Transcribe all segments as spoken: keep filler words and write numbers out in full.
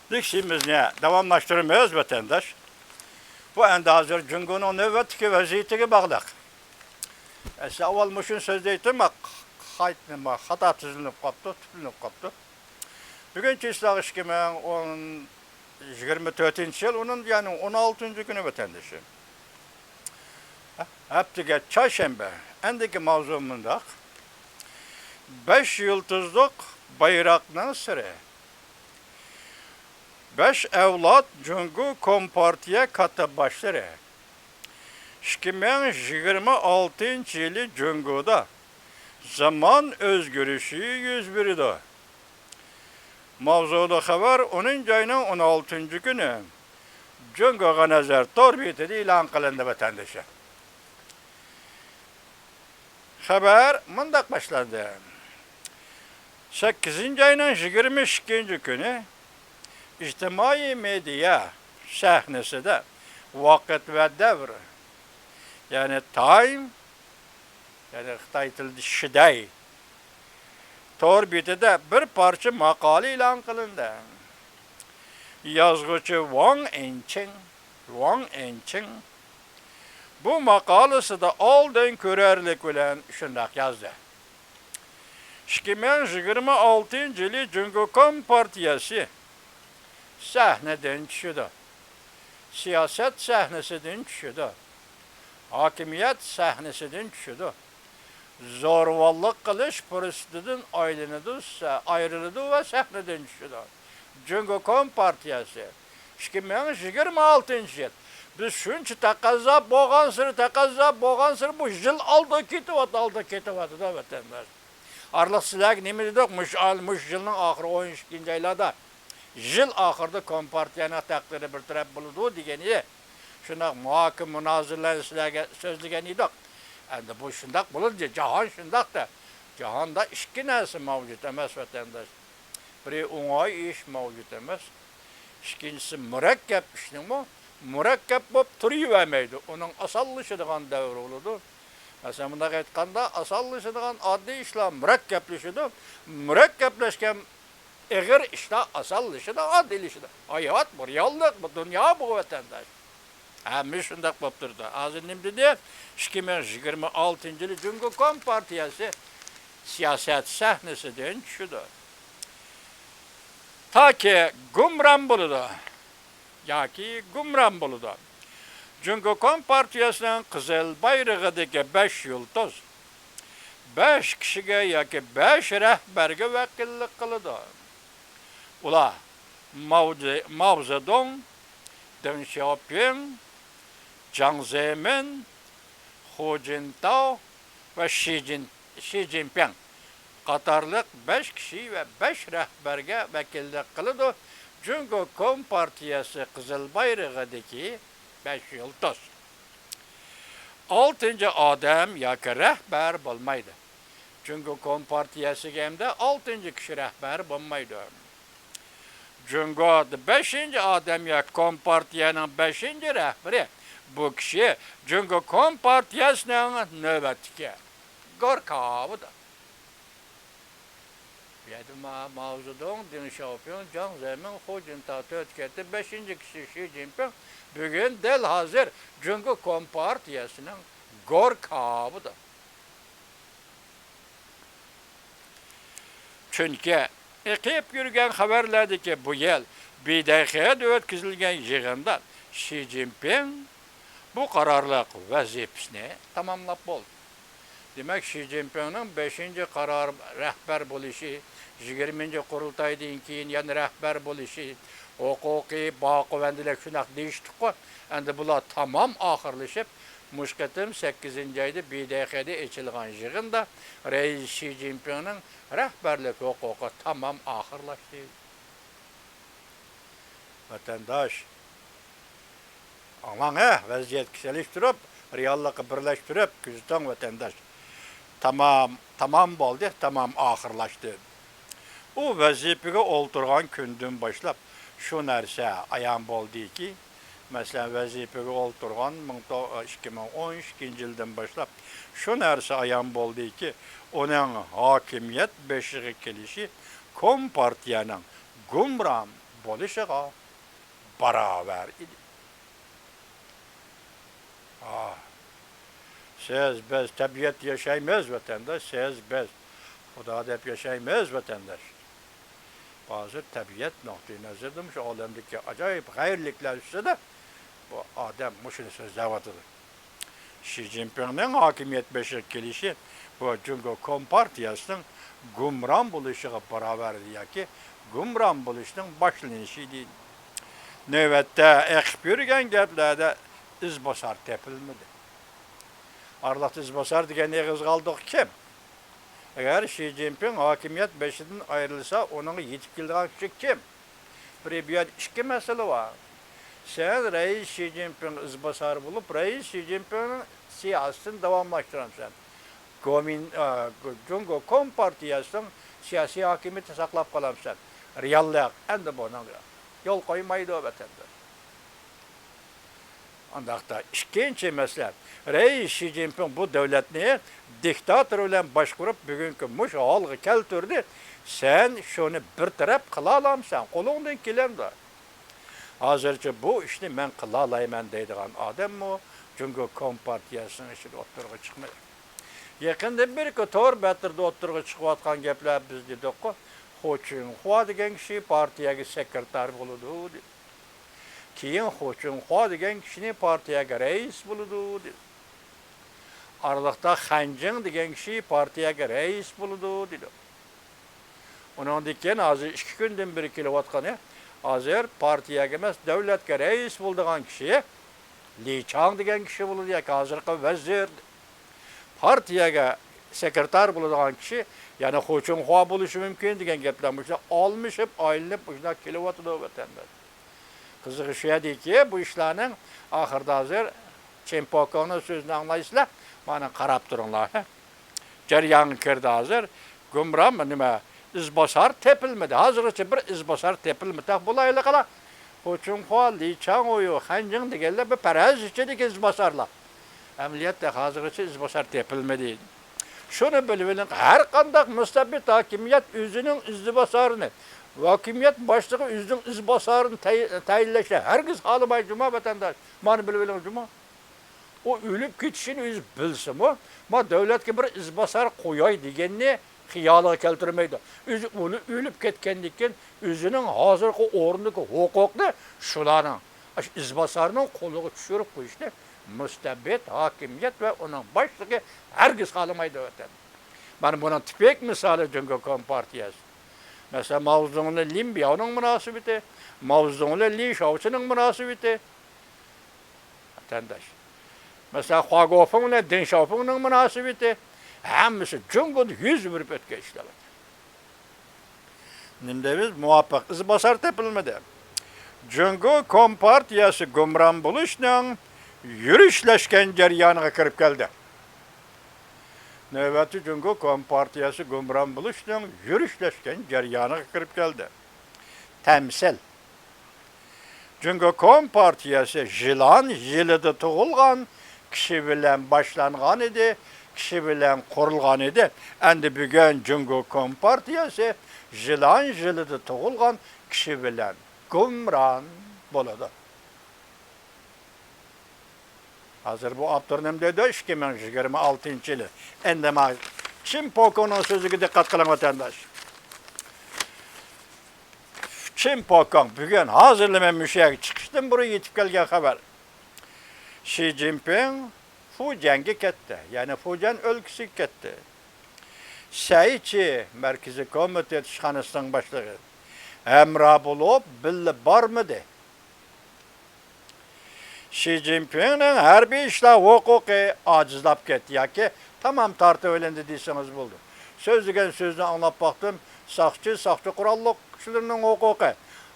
ئىشىمىزنى داۋاملاشتۇرىمىز، ۋەتەنداش. بۇ ئەمدى ھازىر جۇڭگونىڭ نۆۋەتتىكى ۋەزىيىتىگە باغلىق. ئەسلى ئاۋۋال مۇشۇنى سۆزلەيتتىم، قايتىما خاتا تىزىلىنىپ قاپتۇ، تىكلىنىپ قاپتۇ. بۈگۈن چىسلاغ ئىككى مىڭ ئون، يىگىرمە تۆتىنچى يىل، ئۇنىڭ، يەنى ئون ئالتىنچى كۈنى، ۋەتەندىشىم. ھەپتىگە چارشەنبە. ئەندىكى ماۋزۇ مۇنداق. بەش يۇلتۇزلۇق بايراقنىڭ سىرى. بەش ئەۋلاد جۇڭگو كومپارتىيە كاتتىباشلىرى. ئىككى مىڭ يىگىرمە ئالتىنچى يىلى جۇڭگودا زامان ئۆزگىرىشى يۈز بېرىدۇ. ماۋزۇلۇق خەۋەر ئونىنچى ئاينىڭ ئون ئالتىنچى كۈنى جۇڭگوغا نەزەر تور بېتىدە ئېلان قىلىندى، ۋەتەندىشى. خەۋەر مۇنداق باشلاندى. سەككىزىنچى ئاينىڭ يىگىرمە ئىككىنچى كۈنى ئىجتىمائىي مېدىيا سەھنىسىدە ۋاقىت ۋە دەۋر، يەنى تايم، يەنى خىتاي تىلىدا شىدەي، تور بېتىدە بىر پارچە ماقالە ئېلان قىلىندى. يازغۇچى ۋاڭ ئېنچىڭ، ۋاڭ ئېنچىڭ بۇ ماقالىسىدە ئالدىن كۆرەرلىك بىلەن شۇنداق يازدى. ئىككى مىڭ يىگىرمە ئالتىنچى يىلى جۇڭگو كومپارتىيەسى سەھنىدىن چۈشىدۇ. سىياسەت سەھنىسىدىن چۈشىدۇ. ھاكىمىيەت سەھنىسىدىن چۈشىدۇ. زورۋاللىق قىلىش پۇرسىتىدىن ئايلىنىدۇ، سە-، ئايرىلىدۇ ۋە سەھنىدىن چۈشىدۇ. جۇڭگو كومپارتىيەسى، ئىككى مىڭ يىگىرمە ئالتىنچى يىل. بىز شۇنچە تەقەززا بولغانسېرى، تەقەززا بولغانسېرى بۇ يىل ئالدىغا كېتىۋاتىدۇ، ئالدىغا كېتىۋاتىدۇ، ۋەتەنداش. ئارىلىق سىلەرگە نېمە دېدۇق؟ مۇشۇ، مۇشۇ يىلنىڭ ئاخىرى، ئون ئىككىنچى ئايلاردا، يىل ئاخىرىدا كومپارتىيەنىڭ تەقدىرى بىر تەرەپ بولىدۇ دېگەن ئىدى. شۇنداق مۇھاكىمە، مۇنازىرىلەرنى سىلەرگە سۆزلىگەن ئىدۇق. ئەمدى بۇ شۇنداق بولدى، جاھان شۇنداقتا. جاھاندا ئىككى نەرسە مەۋجۇت ئەمەس، ۋەتەنداش. بىرى، ئوڭاي ئىش مەۋجۇت ئەمەس. ئىككىنچىسى، مۇرەككەپ ئىشنىڭمۇ مۇرەككەپ بولۇپ تۇرۇۋەرمەيدۇ. ئۇنىڭ ئاسانلىشىدىغان دەۋرى بولىدۇ. مەسىلەن، مۇنداق ئېيتقاندا، ئاسانلىشىدىغان ئاددىي ئىشلار مۇرەككەپلىشىدۇ. مۇرەككەپلەشكەن ئېغىر ئىشلار ئاسانلىشىدۇ، ئاددىيلىشىدۇ. ھايات بۇ، رېئاللىق بۇ، دۇنيا بۇ، ۋەتەنداش. ھەممە شۇنداق بولۇپ تۇرىدۇ. ھازىر نېمە دېدى؟ ئىككى مىڭ يىگىرمە ئالتىنچى يىلى جۇڭگو كومپارتىيەسى سىياسەت سەھنىسىدىن چۈشىدۇ. تاكى گۇمران بولىدۇ ياكى گۇمران بولىدۇ. جۇڭگو كومپارتىيەسىنىڭ قىزىل بايرىقىدىكى بەش يۇلتۇز بەش كىشىگە ياكى بەش رەھبەرگە ۋەكىللىك قىلىدۇ. ئۇلار ماۋ زې-، ماۋ زېدۇڭ، دېڭ شياۋپىڭ، جاڭ زېمىن، خۇ جىنتاۋ ۋە شى جىن-، شى جىنپىڭ قاتارلىق بەش كىشى ۋە بەش رەھبەرگە ۋەكىللىك قىلىدۇ. جۇڭگو كومپارتىيەسى قىزىل بايرىقىدىكى بەش يۇلتۇز. ئالتىنچى ئادەم ياكى رەھبەر بولمايدۇ. جۇڭگو كومپارتىيەسىگە ئەمدى ئالتىنچى كىشى رەھبەر بولمايدۇ. جۇڭگودا بەشىنچى ئادەم ياكى كومپارتىيەنىڭ بەشىنچى رەھبىرى، بۇ كىشى جۇڭگو كومپارتىيەسىنىڭ نۆۋەتتىكى گوركاۋىدۇر. بۇ يەردە ما-، ماۋزېدۇڭ، دېڭ شياۋپىڭ، جاڭ زېمىن، خۇ جىنتاۋ تۆتى كەتتى، بەشىنچى كىشى شى جىنپىڭ بۈگۈن دەل ھازىر جۇڭگو كومپارتىيەسىنىڭ گوركاۋىدۇر. چۈنكى ئېقىپ يۈرگەن خەۋەرلەردىكى بۇ يىل بىدەخەدە ئۆتكۈزۈلگەن يىغىندا شى جىنپىڭ بۇ قارارلىق ۋەزىپىسىنى تاماملاپ بولدى. دېمەك، شى جىنپىڭنىڭ بەشىنچى قارار رەھبەر بولۇشى، يىگىرمىنچى قۇرۇلتايدىن كېيىن يەنە رەھبەر بولۇشى، ھوقۇقى، باقىۋەندىلىك شۇنداق دېيىشتۇققۇ. ئەمدى بۇلار تامام ئاخىرلىشىپ، مۇشۇ قېتىم سەككىزىنچى ئايدا بىدەخەدە ئېچىلغان يىغىندا رەئىس شى جىنپىڭنىڭ رەھبەرلىك ھوقۇقى تامام ئاخىرلاشتى. ۋەتەنداش، ئاڭلاڭ ھە، ۋەزىيەتكە سېلىشتۇرۇپ، رېئاللىققا بىرلەشتۈرۈپ كۆزىتىڭ، ۋەتەنداش. تامام، تامام بولدى، تامام ئاخىرلاشتى. ئۇ ۋەزىپىگە ئولتۇرغان كۈندىن باشلاپ شۇ نەرسە ئايان بولدىكى، مەسىلەن، ۋەزىپىگە ئولتۇرغان مىڭ تو-، ئىككى مىڭ ئون ئىككىنچى يىلدىن باشلاپ شۇ نەرسە ئايان بولدىكى، ئۇنىڭ ھاكىمىيەت بېشىغا كېلىشى كومپارتىيەنىڭ گۇمران، بولۇشىغا باراۋەر ئىدى. ئاھ، سىز، بىز تەبىئەتتە ياشايمىز، ۋەتەنداش، سىز، بىز خۇدا دەپ ياشايمىز، ۋەتەنداش. ھازىر تەبىئەت نۇقتىئى نەزىرىدىن مۇشۇ ئالەمدىكى ئاجايىپ غەيرىيلىكلەر ئۈستىدە بۇ ئادەم مۇشۇنى سۆزلەۋاتىدۇ. شى جىنپىڭنىڭ ھاكىمىيەت بېشىغا كېلىشى بۇ جۇڭگو كومپارتىيەسىنىڭ گۇمران بولۇشىغا باراۋەر ياكى گۇمران بولۇشنىڭ باشلىنىشى ئىدى. نۆۋەتتە ئېقىپ يۈرگەن گەپلەردە ئىزباسار تېپىلمىدى. ئارىلىقتا ئىزباسار دېگەننى ئېغىزغا ئالدۇق كىم؟ ئەگەر شى جىنپىڭ ھاكىمىيەت بېشىدىن ئايرىلسا، ئۇنىڭغا يېتىپ كېلىدىغان كىشى كىم؟ بىر بۇ يەردە ئىككى مەسىلە بار. سەن رەئىس شى جىنپىڭ ئىزباسارى بولۇپ، رەئىس شى جىنپىڭنىڭ سىياسىتىنى داۋاملاشتۇرامسەن؟ گومىن-، ئا، جۇڭگو كومپارتىيەسىنىڭ سىياسىي ھاكىمىيىتىنى ساقلاپ قالامسەن؟ رېئاللىق ئەمدى بۇنىڭغا يول قويمايدۇ، ۋەتەنداش. ئانداقتا ئىككىنچى مەسىلە، رەئىس شى جىنپىڭ بۇ دۆلەتنى دىكتاتور بىلەن باشقۇرۇپ، بۈگۈنكى مۇشۇ ھالغا كەلتۈردى. سەن شۇنى بىر تەرەپ قىلالامسەن؟ قولۇڭدىن كېلەمدۇ؟ ھازىرچە بۇ ئىشنى مەن قىلالايمەن دەيدىغان ئادەممۇ جۇڭگو كومپارتىيەسىنىڭ ئىچىدە ئوتتۇرىغا چىقمىدى. يېقىندا بىر ئىككى تور بەتلىرىدە ئوتتۇرىغا چىقىۋاتقان گەپلەر، بىز دېدۇققۇ، خۇ چۈنخۇا دېگەن كىشى پارتىيەگە سېكرېتار بولىدۇ، دېدى. كېيىن خۇ چۈنخۇا دېگەن كىشىنى پارتىيەگە رەئىس بولىدۇ، دېدى. ئارىلىقتا خەنجىڭ دېگەن كىشى پارتىيەگە رەئىس بولىدۇ، دېدى. ئۇنىڭدىن كېيىن ھازىر ئىككى كۈندىن بېرى كېلىۋاتقىنى، ھازىر پارتىيەگە ئەمەس، دۆلەتكە رەئىس بولىدىغان كىشى لى چاڭ دېگەن كىشى بولىدۇ ياكى ھازىرقى ۋەزىر. پارتىيەگە سېكرېتار بولىدىغان كىشى يەنە خۇ چۈنخۇا بولۇشى مۇمكىن دېگەن گەپلەر مۇشۇنداق ئالمىشىپ، ئايلىنىپ مۇشۇنداق كېلىۋاتىدۇ، ۋەتەنداش. قىزىقى شۇ يەردىكى، بۇ ئىشلارنىڭ ئاخىرىدا ھازىر چېن پوكوڭنىڭ سۆزىنى ئاڭلايسىلەر، مانا قاراپ تۇرۇڭلار. جەريانغا كىردى ھازىر. گۇمران نېمە، ئىزباسار تېپىلمىدى. ھازىرغىچە بىر ئىزباسار تېپىلمىدى. تېخى بولايلى قالا. خۇ چۈنخۇا، لى چاڭ، ھۇيۇ خەنجىڭ دېگەنلەر بىر پەرەز ئىچىدىكى ئىزباسارلار. ئەمەلىيەتتە ھازىرغىچە ئىزباسار تېپىلمىدى. شۇنى بىلىۋېلىڭ، ھەر قانداق مۇستەبىت ھاكىمىيەت ئۆزىنىڭ ئىزباسارىنى، ھاكىمىيەت باشلىقى ئۆزىنىڭ ئىزباسارىنى تەي-، تەيىنلەشنى ھەرگىز خالىمايدۇ جۇما، ۋەتەنداش. مانا بىلىۋېلىڭ جۇما. ئۇ ئۆلۈپ كېتىشىنى ئۆزى بىلسىمۇ، ما دۆلەتكە بىر ئىزباسار قوياي دېگەننى خىيالىغا كەلتۈرمەيدۇ. ئۆزى ئۇنى ئۆلۈپ كەتكەندىن كېيىن ئۆزىنىڭ ھازىرقى ئورنىدىكى ھوقۇقنى شۇلارنىڭ، ئاشۇ ئىزباسارنىڭ قولىغا چۈشۈرۈپ قويۇشنى مۇستەبىت ھاكىمىيەت ۋە ئۇنىڭ باشلىقى ھەرگىز خالىمايدۇ، ۋەتەن. مانا بۇنىڭ تىپىك مىسالى جۇڭگو كومپارتىيەسى. مەسىلەن، ماۋزېدۇڭ بىلەن لىن بياۋنىڭ مۇناسىۋىتى، ماۋزېدۇڭ بىلەن لى شياۋچىنىڭ مۇناسىۋىتى. ۋەتەنداش. مەسىلەن، خۇا گوفېڭ بىلەن دېڭ شياۋپىڭنىڭ مۇناسىۋىتى، ھەممىسى جۇڭگودا يۈز بېرىپ ئۆتكەن ئىشلار. نېمە دەيمىز؟ مۇۋاپىق ئىزباسار تېپىلمىدى. جۇڭگو كومپارتىيەسى گۇمران بولۇشنىڭ يۈرۈشلەشكەن جەريانىغا كىرىپ كەلدى. نۆۋەتتە جۇڭگو كومپارتىيەسى گۇمران بولۇشنىڭ يۈرۈشلەشكەن جەريانىغا كىرىپ كەلدى. تەمسىل. جۇڭگو كومپارتىيەسى يىلان يىلىدا تۇغۇلغان كىشى بىلەن باشلانغان ئىدى، كىشى بىلەن قۇرۇلغان ئىدى. ئەمدى بۈگۈن جۇڭگو كومپارتىيەسى يىلان يىلىدا تۇغۇلغان كىشى بىلەن گۇمران بولىدۇ. ھازىر بۇ ئاپتور نېمە دەيدۇ؟ ئىككى مىڭ يىگىرمە ئالتىنچى يىلى. ئەمدى ما چىن پوكوڭنىڭ سۆزىگە دىققەت قىلىڭ، ۋەتەنداش. چىن پوكوڭ بۈگۈن ھازىرلا مەن مۇشۇ يەرگە چىقىشتىن بۇرۇن يېتىپ كەلگەن خەۋەر. شى جىنپىڭ فۇجيەنگە كەتتى، يەنى فۇجيەن ئۆلكىسىگە كەتتى. سەي چى، مەركىزىي كومىتېت ئىشخانىسىنىڭ باشلىقى، ھەمراھ بولۇپ بىللە بارمىدى. شى جىنپىڭنىڭ ھەربىي ئىشلار ھوقۇقى ئاجىزلاپ كەتتى ياكى تامام تارتىۋېلىندى دېسىڭىز بولىدۇ. سۆزلىگەن سۆزىنى ئاڭلاپ باقتىم، ساقچى، ساقچى قوراللىق كۈچلىرىنىڭ ھوقۇقى،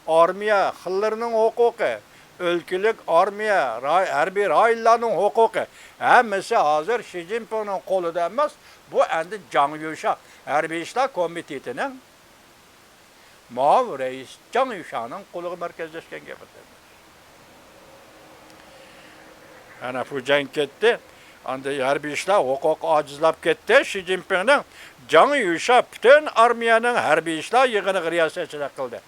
ئارمىيە خىللىرىنىڭ ھوقۇقى، ئۆلكىلىك ئارمىيە، راي-، ھەربىي رايونلارنىڭ ھوقۇقى، ھەممىسى ھازىر شى جىنپىڭنىڭ قولىدا ئەمەس، بۇ ئەمدى جاڭ يۈشا ھەربىي ئىشلار كومىتېتىنىڭ مۇئاۋىن رەئىس جاڭ يۈشاڭنىڭ قولىغا مەركەزلەشكەن گەپ ئەمەس. ئەنە فۇجيەن كەتتى. ئاندىن ھەربىي ئىشلار ھوقۇقى ئاجىزلاپ كەتتى. شى جىنپىڭنىڭ جاڭ يۈشا پۈتۈن ئارمىيەنىڭ ھەربىي ئىشلار يىغىنىغا رىياسەتچىلىك قىلدى.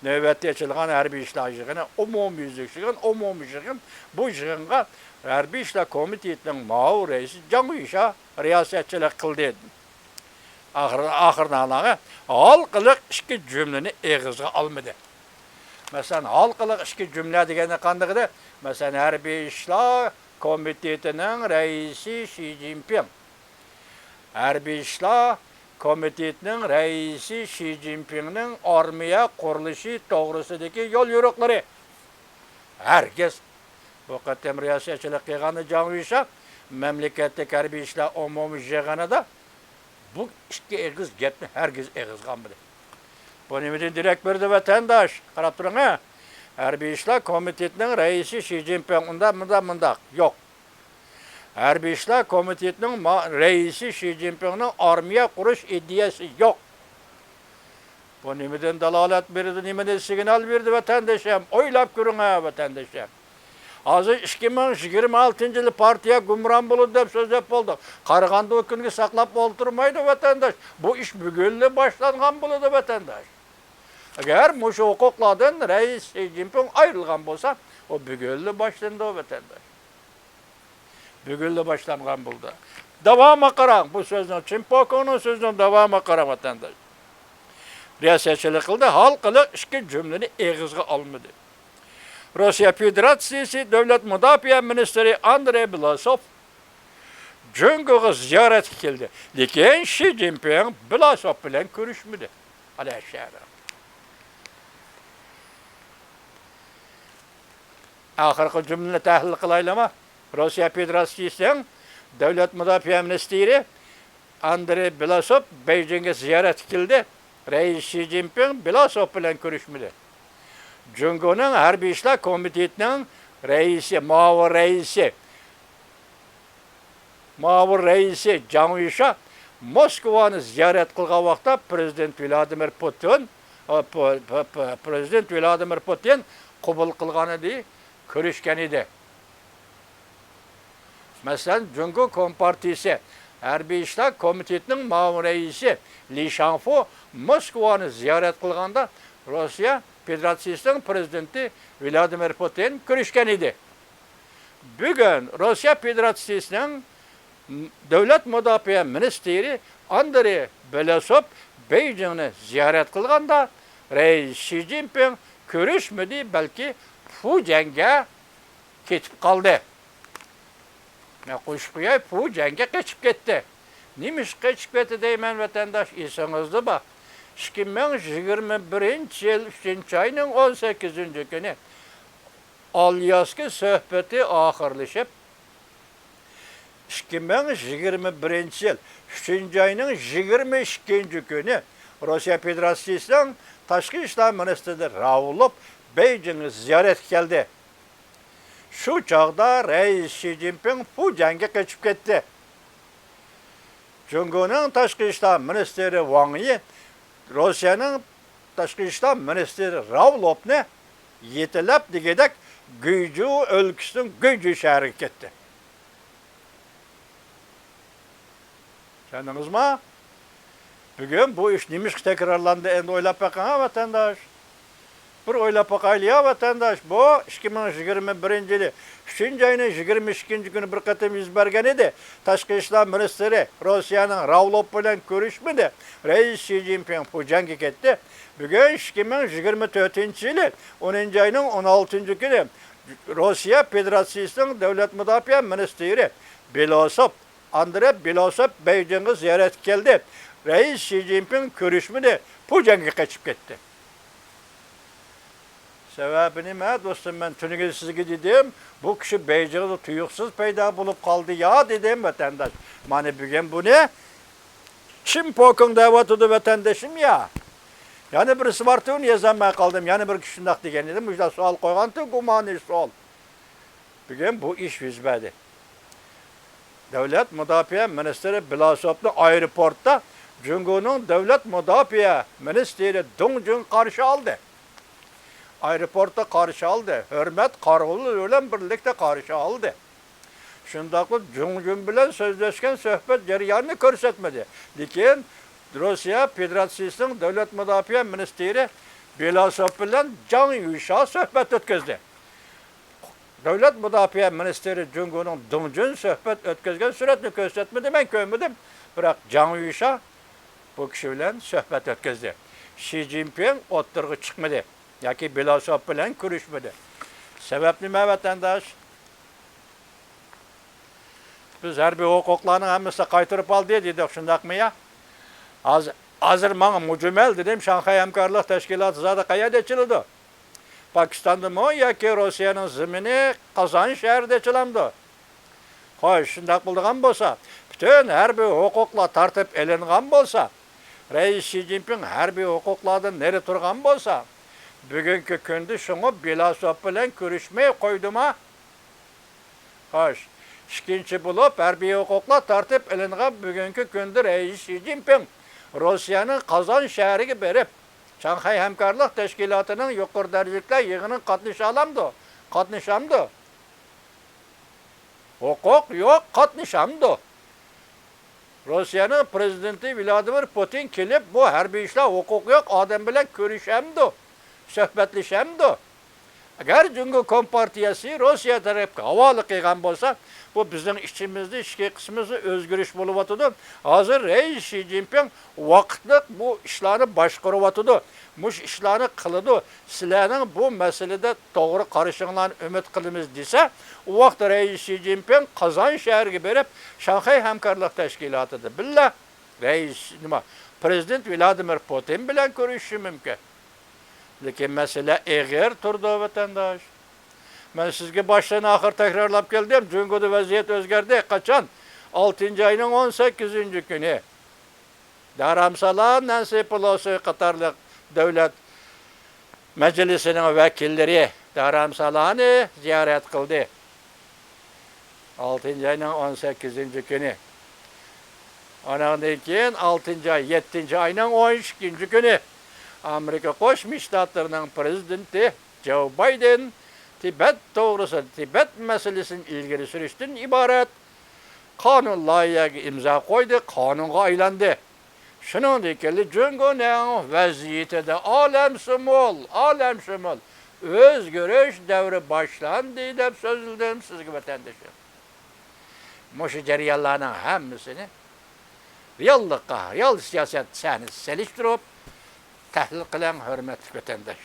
نۆۋەتتە ئېچىلغان ھەربىي ئىشلار يىغىنى، ئومۇميۈزلۈك يىغىن، ئومۇمىي يىغىن. بۇ يىغىنغا ھەربىي ئىشلار كومىتېتىنىڭ مۇئاۋىن رەئىسى جاڭ يۈشا رىياسەتچىلىك قىلدى. ئاخىر-، ئاخىرىدا ھالقىلىق ئىككى جۈملىنى ئېغىزغا ئالمىدى. مەسىلەن، ھالقىلىق ئىككى جۈملە دېگەننى قاندىقىدى؟ مەسىلەن، ھەربىي ئىشلار كومىتېتىنىڭ رەئىسى شى جىنپىڭ، ھەربىي ئىشلار كومىتېتىنىڭ رەئىسى شى جىنپىڭنىڭ ئارمىيە قۇرۇلۇشى توغرىسىدىكى يوليورۇقلىرى. ھەرگىز بۇ قېتىم رىياسەتچىلىك قىلغان جاڭ يۈشا مەملىكەتلىك ھەربىي ئىشلار ئومۇمىي يىغىنىدا بۇ ئىككى ئېغىز گەپنى ھەرگىز ئېغىزغا ئالمىدى. بۇ نېمىدىن دېرەك بېرىدۇ، ۋەتەنداش؟ قاراپ تۇرۇڭ، ھە. ھەربىي ئىشلار كومىتېتىنىڭ رەئىسى شى جىنپىڭ ئۇنداق، مۇنداق، مۇنداق. يوق. ھەربىي ئىشلار كومىتېتىنىڭ ما-، رەئىسى شى جىنپىڭنىڭ ئارمىيە قۇرۇش ئىدىيەسى يوق. بۇ نېمىدىن دالالەت بېرىدۇ، نېمىدىن سىگنال بېرىدۇ، ۋەتەندىشىم؟ ئويلاپ كۆرۈڭ، ھە، ۋەتەندىشىم. ھازىر ئىككى مىڭ يىگىرمە ئالتىنچى يىلى پارتىيە گۇمران بولىدۇ دەپ سۆزلەپ بولدۇق. قارىغاندا ئۇ كۈنگە ساقلاپ ئولتۇرمايدۇ، ۋەتەنداش. بۇ ئىش بۈگۈنلا باشلانغان بولىدۇ، ۋەتەنداش. ئەگەر مۇشۇ ھوقۇقلاردىن رەئىس شى جىنپىڭ ئايرىلغان بولسا، ئۇ بۈگۈنلا باشلىنىدۇ، ۋەتەنداش. بۈگۈنلا باشلانغان بولدى. داۋامىغا قاراڭ، بۇ سۆزنىڭ، چىن پوكىڭنىڭ سۆزىنىڭ داۋامىغا قاراڭ، ۋەتەنداش. رىياسەتچىلىك قىلدى، ھالقىلىق ئىككى جۈملىنى ئېغىزغا ئالمىدى. روسىيە فېدېراتسىيىسى دۆلەت مۇداپىئە مىنىستىرى ئاندرېي بىلاسوف جۇڭگوغا زىيارەتكە كەلدى، لېكىن شى جىنپىڭ بىلاسوف بىلەن كۆرۈشمىدى. ئانا شەھەر. ئاخىرقى جۈملىنى تەھلىل قىلايلىما؟ روسىيە فېدېراتسىيىسىنىڭ دۆلەت مۇداپىئە مىنىستىرى ئاندرېي بىلاسوف بېيجىڭغا زىيارەتكە كەلدى. رەئىس شى جىنپىڭ بىلاسوف بىلەن كۆرۈشمىدى. جۇڭگونىڭ ھەربىي ئىشلار كومىتېتىنىڭ رەئىسى، مۇئاۋىن رەئىسى، مۇئاۋىن رەئىسى جاڭ يۈشا موسكۋانى زىيارەت قىلغان ۋاقىتتا پىرېزىدېنت ۋلادىمىر پۇتىن، ئا، پ-، پ-، پ-، پىرېزىدېنت ۋلادىمىر پۇتىن قوبۇل قىلغان ئىدى، كۆرۈشكەن ئىدى. مەسىلەن، جۇڭگو كومپارتىيىسى ھەربىي ئىشلار كومىتېتىنىڭ مۇئاۋىن رەئىسى لى شاڭفۇ موسكۋانى زىيارەت قىلغاندا، روسىيە فېدېراتسىيىسىنىڭ پىرېزىدېنتى ۋلادىمىر پۇتىن كۆرۈشكەن ئىدى. بۈگۈن روسىيە فېدېراتسىيىسىنىڭ دۆلەت مۇداپىئە مىنىستىرى ئاندرېي بىلاسوف بېيجىڭنى زىيارەت قىلغاندا، رەئىس شى جىنپىڭ كۆرۈشمىدى، بەلكى فۇجيەنگە كېتىپ قالدى. مەن قوشۇپ قوياي، فۇجيەنگە قېچىپ كەتتى. نېمىشقا قېچىپ كەتتى دەيمەن، ۋەتەنداش، ئېسىڭىزدە بار. ئىككى مىڭ يىگىرمە بىرىنچى يىل ئۈچىنچى ئاينىڭ ئون سەككىزىنچى كۈنى ئالياسكا سۆھبىتى ئاخىرلىشىپ، ئىككى مىڭ يىگىرمە بىرىنچى يىل ئۈچىنچى ئاينىڭ يىگىرمە ئىككىنچى كۈنى روسىيە فېدېراتسىيىسىنىڭ تاشقى ئىشلار مىنىستىرى راۋلوف بېيجىڭغا زىيارەتكە كەلدى. شۇ چاغدا رەئىس شى جىنپىڭ فۇجيەنگە قېچىپ كەتتى. جۇڭگونىڭ تاشقى ئىشلار مىنىستىرى ۋاڭ يى روسىيەنىڭ تاشقى ئىشلار مىنىستىرى راۋلوفنى يېتىلەپ دېگۈدەك گۇيجۇ ئۆلكىسىنىڭ گۇيجۇ شەھىرىگە كەتتى. چۈشەندىڭىزمۇ؟ بۈگۈن بۇ ئىش نېمىشقا تەكرارلاندى، ئەمدى ئويلاپ بېقىڭ، ھە، ۋەتەنداش. بىر ئويلاپ باقايلى، يا ۋەتەنداش، بۇ ئىككى مىڭ يىگىرمە بىرىنچى يىلى ئۈچىنچى ئاينىڭ يىگىرمە ئىككىنچى كۈنى بىر قېتىم يۈز بەرگەن ئىدى. تاشقى ئىشلار مىنىستىرى روسىيەنىڭ راۋلوف بىلەن كۆرۈشمىدى. رەئىس شى جىنپىڭ فۇجيەنگە كەتتى. بۈگۈن ئىككى مىڭ يىگىرمە تۆتىنچى يىلى ئونىنچى ئاينىڭ ئون ئالتىنچى كۈنى روسىيە فېدېراتسىيىسىنىڭ دۆلەت مۇداپىئە مىنىستىرى بىلوسوف ئاندرېي بىلوسوف بېيجىڭغا زىيارەتكە كەلدى. رەئىس شى جىنپىڭ كۆرۈشمىدى، پۇجيەنگە قېچىپ كەتتى. سەۋەبى نېمە، دوستۇم؟ مەن تۈنۈگۈن سىزگە دېدىم، بۇ كىشى بېيجىڭدا تۇيۇقسىز پەيدا بولۇپ قالدى يا، دېدىم، ۋەتەنداش. مانا بۈگۈن بۇنى چىن پوكىڭ دەۋاتىدۇ، ۋەتەندىشىم يا. يەنە بىرسى بارتى، ئۇنى يازالماي قالدىم. يەنە بىر كىشى شۇنداق دېگەن ئىدى، مۇشۇنداق سوئال قويغانتى، گۇمانىي سوئال. بۈگۈن بۇ ئىش يۈز بەردى. دۆلەت مۇداپىئە مىنىستىرى بىلاسوفنى ئايروپورتتا جۇڭگونىڭ دۆلەت مۇداپىئە مىنىستىرى دۇڭ جۇن قارشى ئالدى. ئايروپورتتا قارشى ئالدى. ھۆرمەت قارىۋۇلى بىلەن بىرلىكتە قارشى ئالدى. شۇنداقلا جۇڭ جۇن بىلەن سۆزلەشكەن سۆھبەت جەريانىنى كۆرسەتمىدى. لېكىن روسىيە فېدېراتسىيىسىنىڭ دۆلەت مۇداپىئە مىنىستىرى بېلاسوف بىلەن جاڭ يۈشا سۆھبەت ئۆتكۈزدى. دۆلەت مۇداپىئە مىنىستىرى جۇڭگونىڭ دېڭ جۈن سۆھبەت ئۆتكۈزگەن سۈرەتنى كۆرسەتمىدى، مەن كۆرمىدىم. بىراق جاڭ يۈشا بۇ كىشى بىلەن سۆھبەت ئۆتكۈزدى. شى جىنپىڭ ئوتتۇرىغا چىقمىدى ياكى بېلاسوف بىلەن كۆرۈشمىدى. سەۋەب نېمە، ۋەتەنداش؟ بىز ھەربىي ھوقۇقلارنىڭ ھەممىسىنى قايتۇرۇپ ئالدى دېدۇق، شۇنداقمۇ يا؟ ھازىر، ھازىر ماڭا مۇجمەل دېدىم، شاڭخەي ھەمكارلىق تەشكىلاتى زادى قەيەردە ئېچىلىدۇ؟ پاكىستاندىمۇ ياكى روسىيەنىڭ زېمىنى قازان شەھىرىدە ئېچىلامدۇ؟ خوش، شۇنداق بولىدىغان بولسا، پۈتۈن ھەربىي ھوقۇقلار تارتىپ ئېلىنغان بولسا، رەئىس شى جىنپىڭ ھەربىي ھوقۇقلاردىن نېرى تۇرغان بولسا، بۈگۈنكى كۈندە شۇڭا بېلاسوف بىلەن كۆرۈشمەي قويدىما؟ خوش، ئىككىنچى بولۇپ، ھەربىي ھوقۇقلار تارتىپ ئېلىنغان بۈگۈنكى كۈندە رەئىس شى جىنپىڭ روسىيەنىڭ قازان شەھىرىگە بېرىپ، شاڭخەي ھەمكارلىق تەشكىلاتىنىڭ يۇقىرى دەرىجىلىكلەر يىغىنىغا قاتنىشالامدۇ؟ قاتنىشامدۇ؟ ھوقۇق يوق، قاتنىشامدۇ؟ روسىيەنىڭ پرېزىدېنتى ۋلادىمىر پۇتىن كېلىپ، بۇ ھەربىي ئىشلار ھوقۇقى يوق ئادەم بىلەن كۆرۈشەمدۇ؟ سۆھبەتلىشەمدۇ؟ ئەگەر جۇڭگو كومپارتىيەسى روسىيە تەرەپكە ھاۋالە قىلغان بولسا، بۇ بىزنىڭ ئىچىمىزدە ئىچكى قىسمىمىزدا ئۆزگىرىش بولۇۋاتىدۇ. ھازىر رەئىس شى جىنپىڭ ۋاقىتلىق بۇ ئىشلارنى باشقۇرۇۋاتىدۇ. مۇشۇ ئىشلارنى قىلىدۇ. سىلەرنىڭ بۇ مەسىلىدە توغرا قارىشىڭلارنى ئۈمىد قىلىمىز دېسە، ئۇ ۋاقىت رەئىس شى جىنپىڭ قازان شەھىرىگە بېرىپ، شاڭخەي ھەمكارلىق تەشكىلاتىدا بىللە رەئىس، نېمە، پرېزىدېنت ۋلادىمىر پۇتىن بىلەن كۆرۈشۈشى مۇمكىن. لېكىن مەسىلە ئېغىر تۇرىدۇ، ۋەتەنداش. مەن سىزگە باشتىن ئاخىر تەكرارلاپ كەلدىم، جۇڭگودا ۋەزىيەت ئۆزگەردى. قاچان؟ ئالتىنچى ئاينىڭ ئون سەككىزىنچى كۈنى دارامسالا نەنسى پېلوسى قاتارلىق دۆلەت مەجلىسىنىڭ ۋەكىللىرى دارامسالانى زىيارەت قىلدى. ئالتىنچى ئاينىڭ ئون سەككىزىنچى كۈنى. ئانىڭدىن كېيىن ئالتىنچى ئاي، يەتتىنچى ئاينىڭ ئون ئىككىنچى كۈنى ئامېرىكا قوشما شتاتلىرىنىڭ پرېزىدېنتى جو بايدېن تىبەت توغرىسىدا، تىبەت مەسىلىسىنى ئىلگىرى سۈرۈشتىن ئىبارەت قانۇن لايىھەگە ئىمزا قويدى، قانۇنغا ئايلاندى. شۇنىڭدىن كېيىن جۇڭگونىڭ ۋەزىيىتىدە ئالەمشۇمۇل، ئالەمشۇمۇل ئۆزگىرىش دەۋرى باشلاندى دەپ سۆزلىدىم سىزگە، ۋەتەندىشىم. مۇشۇ جەريانلارنىڭ ھەممىسىنى رېئاللىققا، رېئال سىياسەت سەھنىسىگە سېلىشتۇرۇپ تەھلىل قىلىڭ، ھۆرمەتلىك ۋەتەنداش.